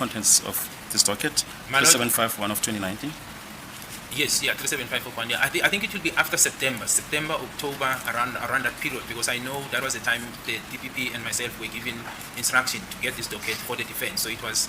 contents of this docket, My Lord- 3751 of 2019? Yes, yeah, 37541. Yeah, I think it will be after September, October, around that period, because I know that was the time the DPP and myself were given instruction to get this docket for the defense. So it was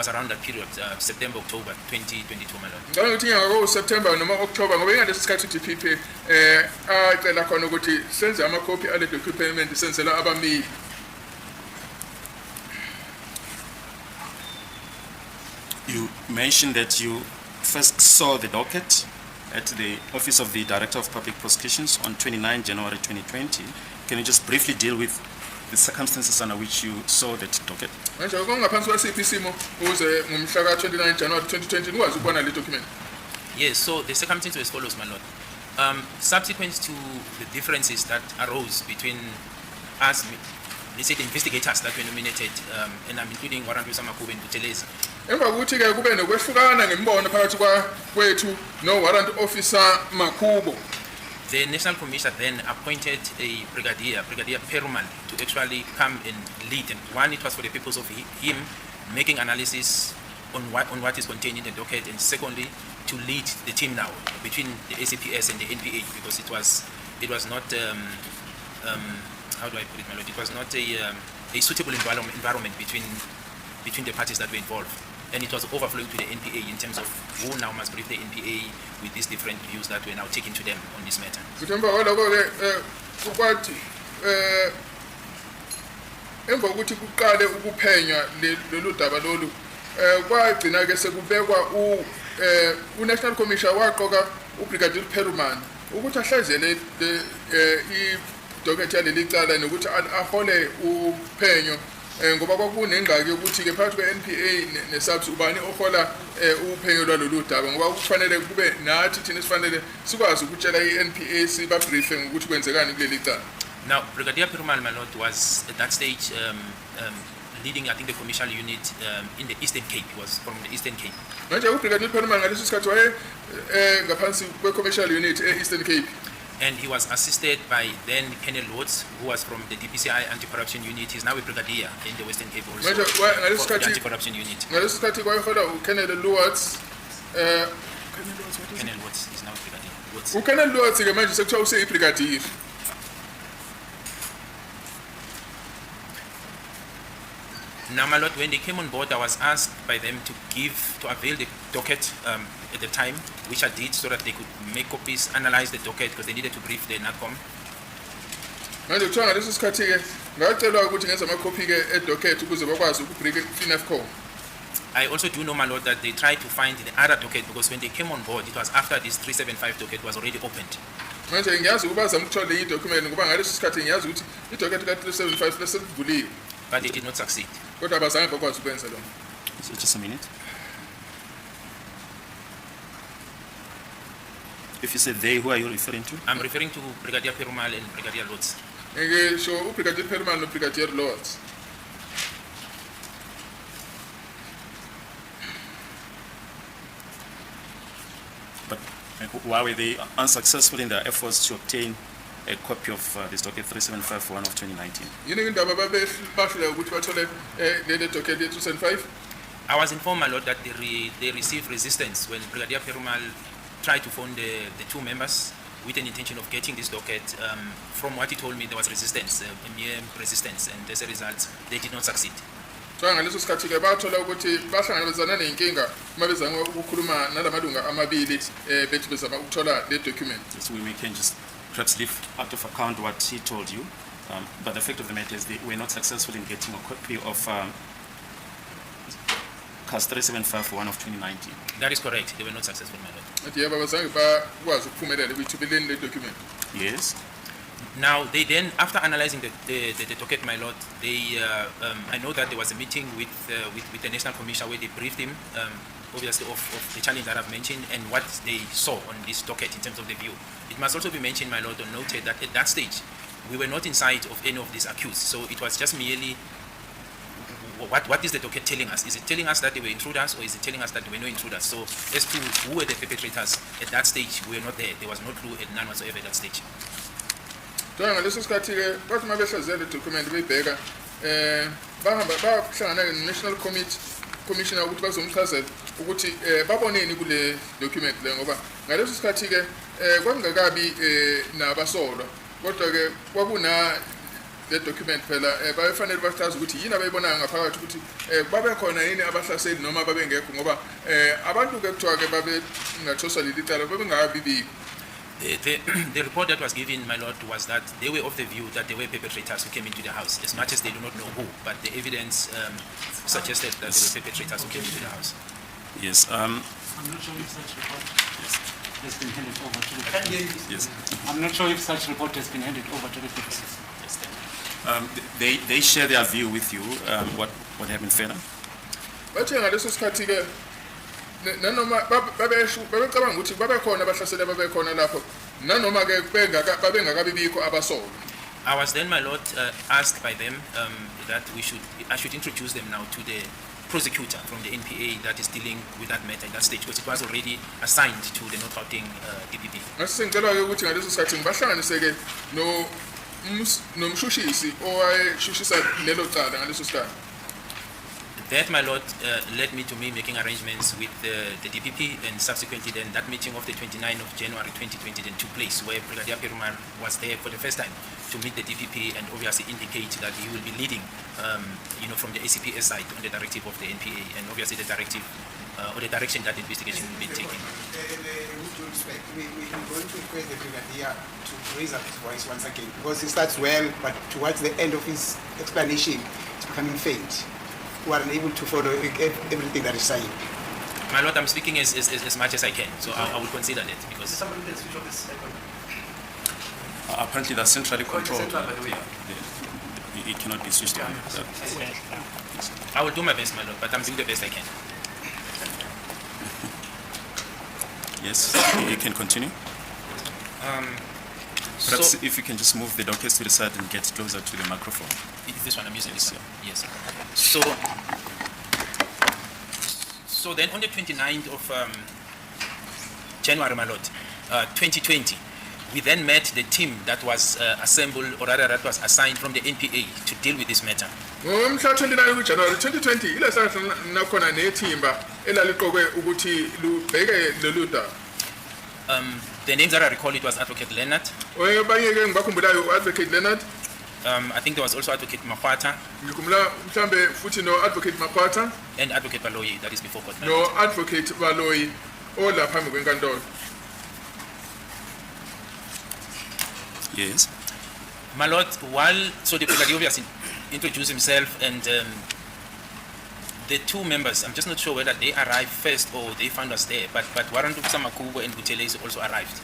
around that period, September, October 2022, my lord. Ngicela ukuthi ngeke September noma October ngoba ngalesi sikhathi DPP acela khona ukuthi senze ama copy ale document senzela abamili. You mentioned that you first saw the docket at the Office of the Director of Public Prosecutions on 29 January 2020. Can you just briefly deal with the circumstances under which you saw that docket? Manje ngaphansi kwasiphi isimo ukuze ngomhla ka 29 January 2020 nikwazi ukubona le document. Yes, so the circumstances were as follows, my lord. Subsequent to the differences that arose between us, let's say the investigators that were nominated, and I'm including Warrant Officer Makube and Butelezi. Emva kokuthi ke kube nokwehlukana ngembono phakathi kwethu no Warrant Officer Makubo. The National Commissioner then appointed a Brigadier Perumal, to actually come and lead. And one, it was for the purpose of him making analysis on what is contained in the docket, and secondly, to lead the team now between the ACPS and the NPA, because it was not how do I put it, my lord? It was not a suitable environment between the parties that were involved. And it was overflowing to the NPA in terms of who now must brief the NPA with these different views that were now taken to them on this matter. Kuthemba kwaloko ke ukwathi emva kokuthi kuqale ukuphenywa lolu daba lolu kwagcina ke sekubekwa uNational Commissioner waqoka uBrigadier Perumal ukuthi ahlazele I docket yaleli cala nokuthi ahole uphenyo ngoba kwakunengqaki ukuthi ke phakathi kweNPA neSAPS ubani ohola uphenyo lwalolu daba ngoba kufanele kube nathi thina sifanele sikwazi ukutshela iNPA siba briefe ngokuthi kwenzekani kuleli cala. Now, Brigadier Perumal, my lord, was at that stage leading, I think, the commercial unit in the Eastern Cape. He was from the Eastern Cape. Manje uBrigadier Perumal ngaleso sikhathi waye ngaphansi kwe-commercial unit e-Eastern Cape. And he was assisted by then Colonel Lords, who was from the DPCI anti-corruption unit. He's now a brigadier in the Western Cape also, Manje for the anti-corruption unit. ngaleso sikhathi kwayehola uColonel Lords Colonel Lords is now a brigadier. Lords. uColonel Lords ke manje sekuthiwa useyibrigadier. Now, my lord, when they came on board, I was asked by them to avail the docket at the time, which I did, so that they could make copies, analyze the docket, because they needed to brief the NACOM. Manje kuthiwa ngaleso sikhathi ke ngacelwa ukuthi ngenza amakhophi ke edocket ukuze bakwazi ukubrief iNACOM. I also do know, my lord, that they tried to find the other docket, because when they came on board, it was after this 375 docket was already opened. Manje ngiyazi ukuba zama ukuthola idocument ngoba ngaleso sikhathi ngiyazi ukuthi idocket ka 375 lesevuliwe. But they did not succeed. Kodwa abazange bakwazi ukwenza lokho. So just a minute. If you say they, who are you referring to? I'm referring to Brigadier Perumal and Brigadier Lords. Ngisho uBrigadier Perumal noBrigadier Lords. But why were they unsuccessful in their efforts to obtain a copy of this docket 3751 of 2019? Yini indaba bahlula ukuthi bathole le docket ye 275? I was informed, my lord, that they received resistance when Brigadier Perumal tried to phone the two members with an intention of getting this docket. From what he told me, there was resistance, mere resistance, and as a result, they did not succeed. So ngaleso sikhathi ke bathola ukuthi bahlangabezana nenkinga uma bezama ukukhuluma nalamalunga amabili bethi bezama ukuthola le document. So we can just perhaps leave out of account what he told you, but the fact of the matter is they were not successful in getting a copy of CAS 3751 of 2019. That is correct. They were not successful, my lord. Athi yaba bazange bakwazi ukuphumelela ekuthubeleni le document. Yes. Now, they then, after analyzing the docket, my lord, they I know that there was a meeting with the National Commissioner where they briefed him, obviously, of the challenge that I've mentioned and what they saw on this docket in terms of the view. It must also be mentioned, my lord, or noted that at that stage, we were not in sight of any of these accused. So it was just merely, what is the docket telling us? Is it telling us that they were intruders, or is it telling us that there were no intruders? So as to who were the perpetrators, at that stage, we were not there. There was no clue and none whatsoever at that stage. Njengoba ngaleso sikhathi ke bathi mabehlazele le document beyibheka bahamba bahlangana ne-National Committee commissioner ukuthi bazomchazela ukuthi baboneni kule document le ngoba ngaleso sikhathi ke kwangakabi nabasolwa kodwa ke kwakuna le document phela bafanele bachaze ukuthi yini abayibona ngaphakathi ukuthi babe khona yini abahlaseli noma babengekho ngoba abantu ke kuthiwa ke babe ngathoswa leli cala babengabibiko. The report that was given, my lord, was that they were of the view that there were perpetrators who came into the house, as much as they do not know who, but the evidence suggested that there were perpetrators who came into the house. Yes. I'm not sure if such report has been handed over to the police. Yes. I'm not sure if such report has been handed over to the police. They share their view with you. What happened further? Bathe ngaleso sikhathi ke nanoma babecabanga ukuthi babekhona abahlaseli babekhona lapho nanoma ke babengakabibikho abasolwa. I was then, my lord, asked by them that I should introduce them now to the prosecutor from the NPA that is dealing with that matter in that stage, because it was already assigned to the North Gauteng DPP. Ngasengicela ke ukuthi ngaleso sikhathi ngibahlanganise ke nomshushisi owayeshushisa lelo cala ngaleso sikhathi. That, my lord, led me to me making arrangements with the DPP, and subsequently then that meeting of the 29th of January 2020 then took place, where Brigadier Perumal was there for the first time to meet the DPP and obviously indicate that he will be leading, from the ACPS side on the directive of the NPA, and obviously the directive or the direction that the investigation will be taking. With due respect, we're going to request the Brigadier to raise up his voice once again, because he starts well, but towards the end of his explanation, it's becoming faint. We are unable to follow everything that is saying. My lord, I'm speaking as much as I can, so I will consider that, because Somebody can switch off this icon. Apparently, that's centrally Oh, it's controlled. central, by the way. It cannot be switched on. I will do my best, my lord, but I'm doing the best I can. Yes, you can continue. Perhaps So, if you can just move the docket to the side and get closer to the microphone. it's this one I'm using. Yes, This one. Yes. So then on the 29th of January, my lord, 2020, we then met the team that was assembled, or rather that was assigned from the NPA to deal with this matter. Ngomhla 29 kuJanuary 2020 ilesa nakhona nethimba elaliqokwe ukuthi lubheke lolu daba. The names that I recall, it was Advocate Leonard. Oyabanye ke ngibakhumbulayo Advocate Leonard, I think there was also Advocate Makwata ngikhumbula mhlambe futhi no Advocate Makwata and Advocate Baloyi, that is before court. no Advocate Baloyi olapha phambi kwenkantolo. Yes. My lord, so the Brigadier obviously introduced himself, and the two members, I'm just not sure whether they arrived first or they found us there, but Warrant Officer Makubo and Buthelezi also arrived.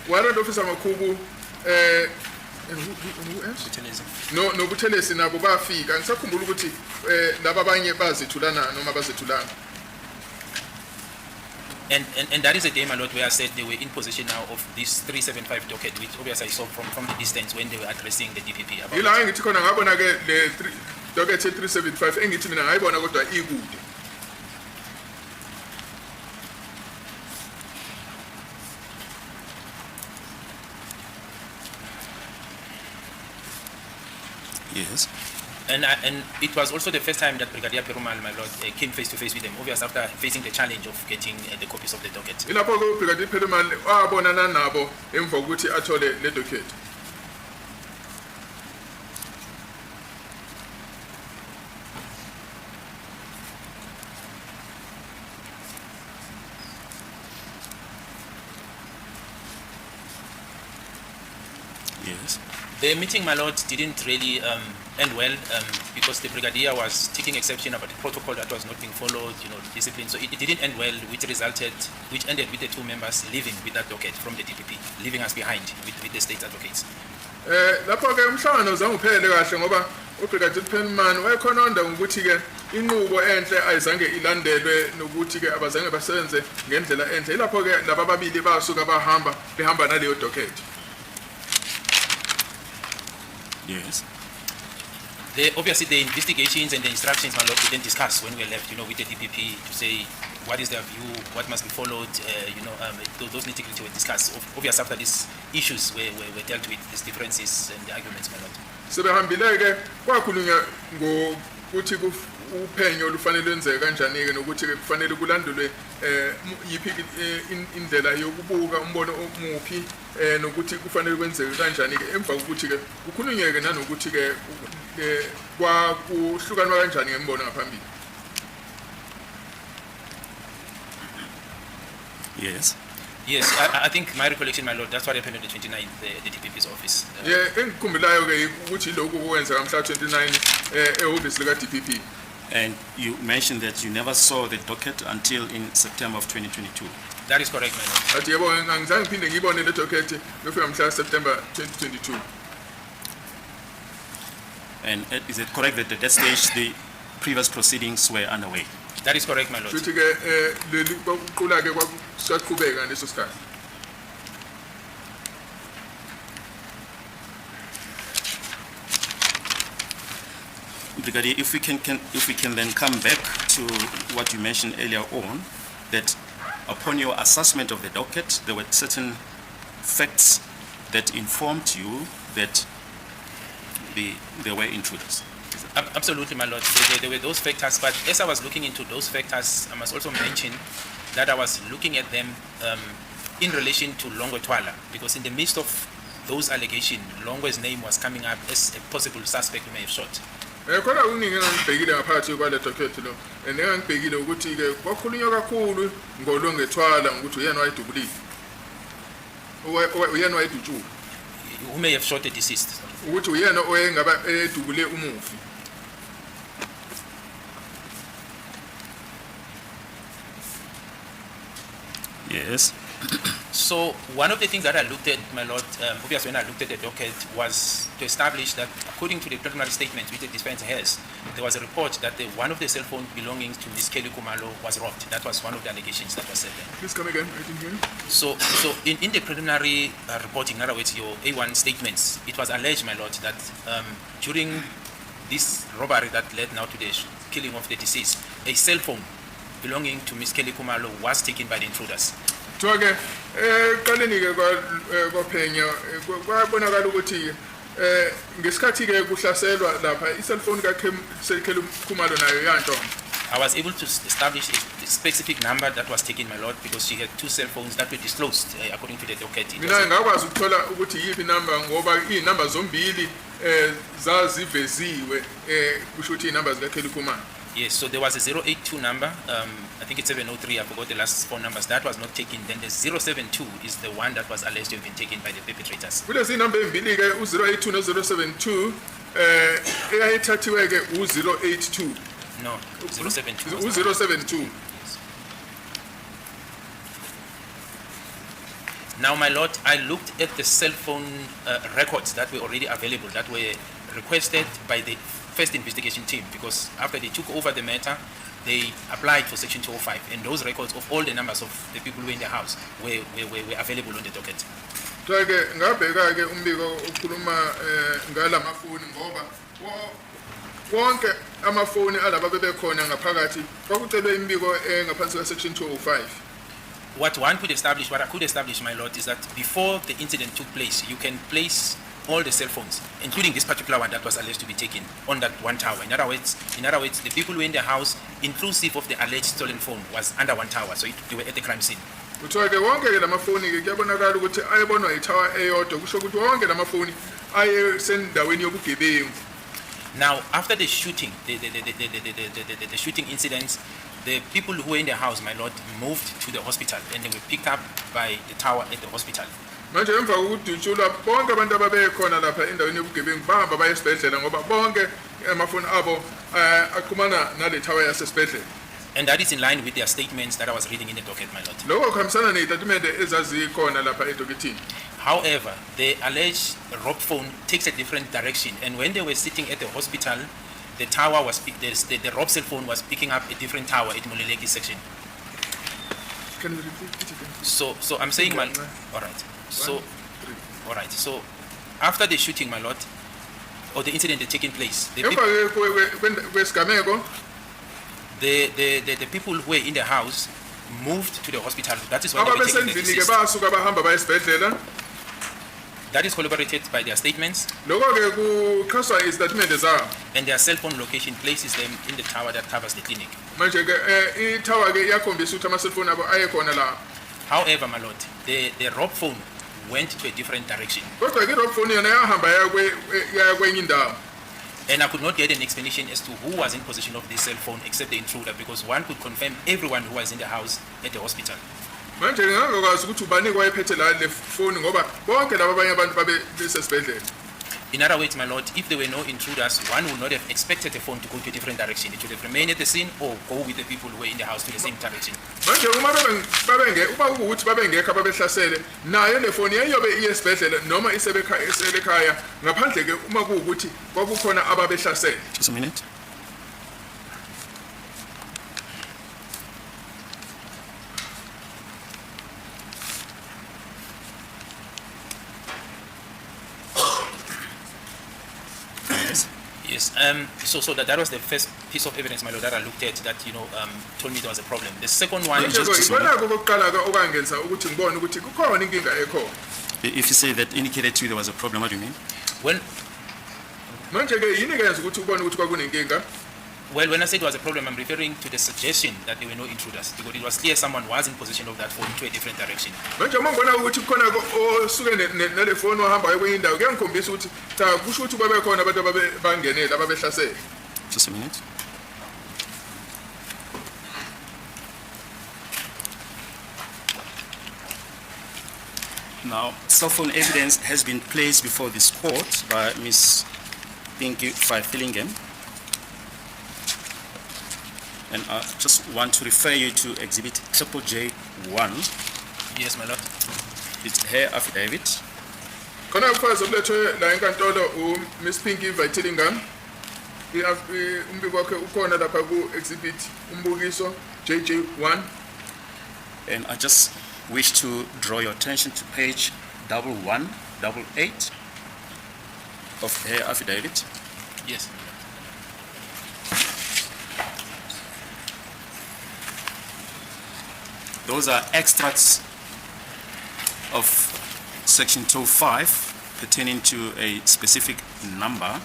Warrant Officer Makubu and who else? Buthelezi. No Buthelezi nabo bafika ngisakhumbula ukuthi laba abanye bazethulana noma bazethulana. And that is a day, my lord, where I said they were in possession now of this 375 docket, which obviously I saw from the distance when they were addressing the DPP about Yila ngithi khona ngabona ke le docket 375 engithi mina ngayibona kodwa ikude. Yes. And it was also the first time that Brigadier Perumal, my lord, came face to face with them, obviously after facing the challenge of getting the copies of the docket. Ilapho ke Brigadier Perumal wabonana nabo emva kokuthi athole le docket. Yes. The meeting, my lord, didn't really end well because the Brigadier was taking exception about the protocol that was not being followed, discipline. So it didn't end well, which ended with the two members leaving with that docket from the DPP, leaving us behind with the state advocates. Lapho ke umhlangano zange uphele kahle ngoba uBrigadier Perumal wayekhononda ukuthi ke inqubo enhle ayizange ilandelwe nokuthi ke abazange basebenze ngendlela enhle. Lapho ke laba ababili basuka behamba naleyo docket. Yes. Obviously, the investigations and the instructions, my lord, we didn't discuss when we left, with the DPP to say what is their view, what must be followed, those nitty-gritty were discussed. Obviously, after these issues were dealt with, these differences and the arguments, my lord. Sebehambile ke kwakhulunywa kuthi uphenyo lufanele lwenzeke kanjani ke nokuthi ke kufanele kulandulwe yiphi indlela yokubuka umbono omuphi nokuthi kufanele kwenzeke kanjani ke emva kokuthi ke kukhulunyeke nanokuthi ke kwakuhlukanwa kanjani ngembono ngaphambili. Yes. Yes, I think my recollection, my lord, that's what happened on the 29th, the DPP's office. Yeah, engikhumbulayo ke ukuthi lokho kwenza ngamhla 29 ehhovisi lika DPP. And you mentioned that you never saw the docket until in September of 2022. That is correct, my lord. Athi yebo ngangizange phinde ngibone le docket befika mhla September 2022. And is it correct that at that stage the previous proceedings were underway? That is correct, my lord. Futhi ke leli kwakuqula ke kwakusaqhubeka ngaleso sikhathi. Brigadier, if we can then come back to what you mentioned earlier on, that upon your assessment of the docket, there were certain facts that informed you that there were intruders. Absolutely, my lord. There were those factors, but as I was looking into those factors, I must also mention that I was looking at them in relation to ngoThulela, because in the midst of those allegations, Longo's name was coming up as a possible suspect who may have shot. Khona uningi ngangibhekile ngaphakathi kwale docket lo engangibhekile ukuthi ke kwakhulunywa kakhulu ngoLongoThulela ukuthi uyena wayedubulile uyena wayedutshula Who may have shot the deceased. ukuthi uyena oyengaba edubule umufi. Yes. So one of the things that I looked at, my lord, obviously when I looked at the docket, was to establish that according to the preliminary statement which the defense has, there was a report that one of the cell phone belongings to Ms. Kelly Kumalo was robbed. That was one of the allegations that was said there. Please come again. I didn't hear you. So in the preliminary reporting, in other words, your A1 statements, it was alleged, my lord, that during this robbery that led now to the killing of the deceased, a cell phone belonging to Ms. Kelly Kumalo was taken by the intruders. Ke qaleni ke kwaphenya kwabonakala ukuthi ngesikhathi ke kuhlaselwa lapha iselfoni kaKelly Kumalo nayo yanto. I was able to establish a specific number that was taken, my lord, because she had two cell phones that were disclosed according to the docket. Mina ngakwazi ukuthola ukuthi yipi number ngoba inumber zombili zaziveziwe kusho ukuthi inumber zikaKelly Kumalo. Yes, so there was a 082 number, I think it's 703, I forgot the last four numbers, that was not taken. Then the 072 is the one that was alleged to have been taken by the perpetrators. Kulezi number embili ke u082 no072 eyayithathiwe ke u082. No, 072. U072. Now, my lord, I looked at the cell phone records that were already available, that were requested by the first investigation team, because after they took over the matter, they applied for Section 205, and those records of all the numbers of the people who were in the house were available on the docket. Ke ngabheka ke umbiko ukhuluma ngalamafoni ngoba wonke amafoni alaba bebekhona ngaphakathi kwakucelwe imbiko ngaphansi ka Section 205. What one could establish, what I could establish, my lord, is that before the incident took place, you can place all the cell phones, including this particular one that was alleged to be taken, on that one tower. In other words, the people who were in the house, inclusive of the alleged stolen phone, was under one tower, so they were at the crime scene. Kuthiwa ke wonke ke lamafoni ke kuyabonakala ukuthi ayebonwa itower eyodwa kusho ukuthi wonke lamafoni ayesendaweni yobugebengu. Now, after the shooting, the shooting incidents, the people who were in the house, my lord, moved to the hospital, and they were picked up by the tower at the hospital. Manje emva kokudutshulwa bonke abantu ababekhona lapha endaweni yobugebengu bahamba baye esibhedlela ngoba bonke amafoni abo aqhumana nale tower yasesibhedlela. And that is in line with their statements that I was reading in the docket, my lord. Lokho kuhambisana nezitatimende ezazikhona lapha edokethini. However, the alleged rob phone takes a different direction, and when they were sitting at the hospital, the tower was the rob cell phone was picking up a different tower at Muleleki section. Can you repeat it again? So I'm saying, my all right. So, all right. So, after the shooting, my lord, or the incident had taken place, the people who were in the house moved to the hospital. That is why they were taking the deceased. That is corroborated by their statements, Lokho-ke kuxhaswa izitatimende zabo. and their cell phone location places them in the tower that covers the clinic. Manje-ke ithawa-ke iyakhombisa ukuthi ama-cellphone abo ayekhona lapho. However, my lord, the rob phone went to a different direction, Kodwa-ke i-rob phone yona yahamba yaya kwenye indawo. and I could not get an explanation as to who was in possession of this cell phone except the intruder, because one could confirm everyone who was in the house at the hospital. Manje ngingakwazi ukuthi ubani kwayephethe la le phone ngoba bonke laba abanye abantu babe besesibhedlela. In other words, my lord, if there were no intruders, one would not have expected the phone to go to a different direction. It would have remained at the scene or go with the people who were in the house to the same direction. Manje uma uma kuwukuthi babengekho ababehlasele nayo le phone yayiyobe iye esibhedlela noma isebekhaya ngaphandle ke uma kuwukuthi kwakukhona ababehlasele. Just a minute. Yes. So that was the first piece of evidence, my lord, that I looked at that told me there was a problem. The second one, Manje ibona kokuqala okwangenza ukuthi ngibone ukuthi kukhona inkinga ekhona. If you say that indicated to you there was a problem, what do you mean? when Manje ke yini kenza ukuthi ubone ukuthi kwakunenkinga? when I said it was a problem, I'm referring to the suggestion that there were no intruders, because it was clear someone was in possession of that phone to a different direction. Manje uma ngibona ukuthi kukhona osuke nale phone ohamba kwenye indawo kuyangikhombisa ukuthi cha kusho ukuthi babe khona abantu abangenele ababehlasele. Just a minute. Now, cell phone evidence has been placed before this court by Ms. Pinky Fillingham. And I just want to refer you to Exhibit J1. Yes, my lord. It's her affidavit. Khona umfazi obulethwe la enkantolo Miss Pinky Fillingham. Umbiko wakhe ukhona lapha ku exhibit umbukiso JJ1. And I just wish to draw your attention to page 1188 of her affidavit. Yes. Those are extracts of section 205 pertaining to a specific number.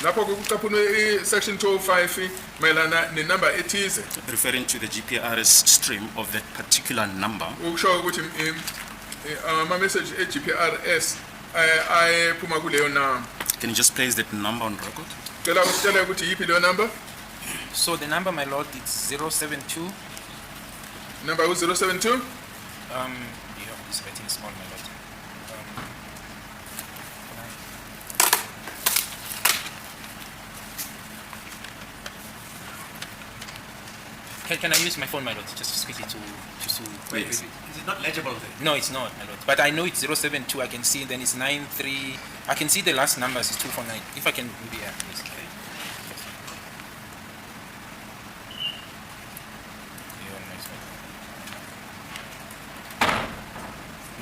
Lapho kucaphunwe section 205 mayelana nenumber ethize. Referring to the GPRS stream of that particular number. Ukusho ukuthi ama message eGPRS ayephuma kuleyo number. Can you just place that number on record? Cela usitshele ukuthi yipi leyo number? So the number, my lord, it's 072. Number 072. It's writing small, my lord. Can I use my phone, my lord, just quickly to Wait, Yes. is it not legible there? No, it's not, my lord. But I know it's 072. I can see. Then it's 93. I can see the last numbers is 249. If I can, maybe please.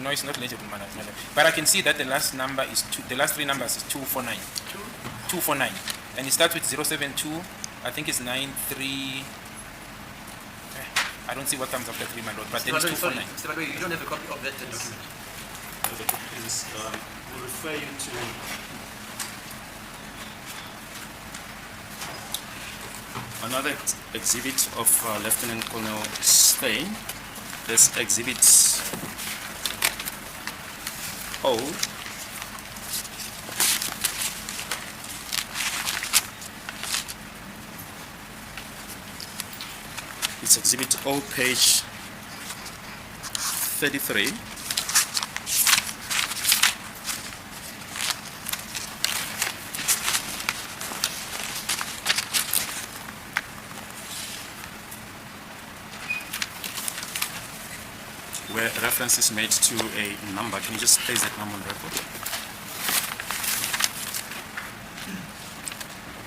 No, it's not legible, my lord. But I can see that the last number is the last three numbers is 249. 249, and it starts with 072. I think it's 93. I don't see what comes after 3, my lord. But then it's 249. Mr. Badwe, you don't have a copy of that document. We'll refer you to another exhibit of Lieutenant Colonel Stein. This exhibit O. It's exhibit O, page 33. Where reference is made to a number. Can you just place that number on record?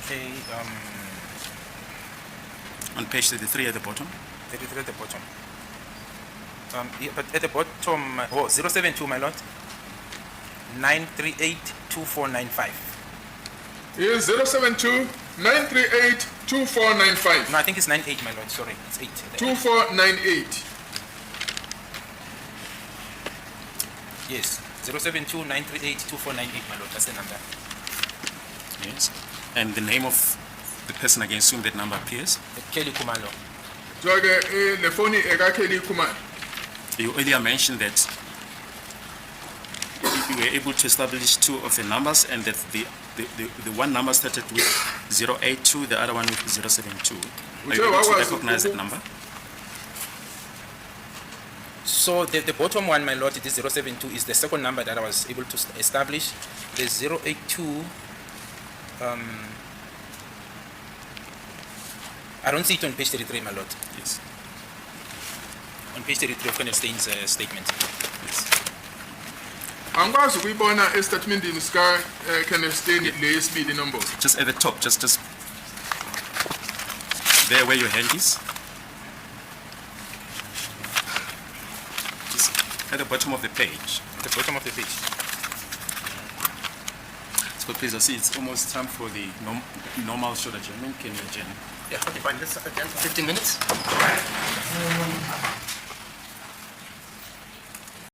Okay. On page 33 at the bottom. 33 at the bottom. Yeah, but at the bottom, 072, my lord. 9382495. Yes, 072 938 2495. No, I think it's 98, my lord. Sorry, it's 8. 2498. Yes. 072 938 2498, my lord. That's the number. Yes. And the name of the person against whom that number appears? Kelly Kumalo. so ke le phone ekakheli ikhumana. You earlier mentioned that you were able to establish two of the numbers and that the one number started with 082, the other one with 072. Are you able to recognize that number? So the bottom one, my lord, it is 072, is the second number that I was able to establish. The 082, I don't see it on page 33, my lord. Yes. On page 33 of Kenneth statement. Yes. Angikwazi ukuyibona estatementini sika Kenneth Stein le yesibili number. Just at the top, just there where your hand is. Just at the bottom of the page. At the bottom of the page. So please, I see it's almost time for the normal shoulder adjournment. Can you adjourn? Yeah, okay, fine. Let's adjourn for 15 minutes.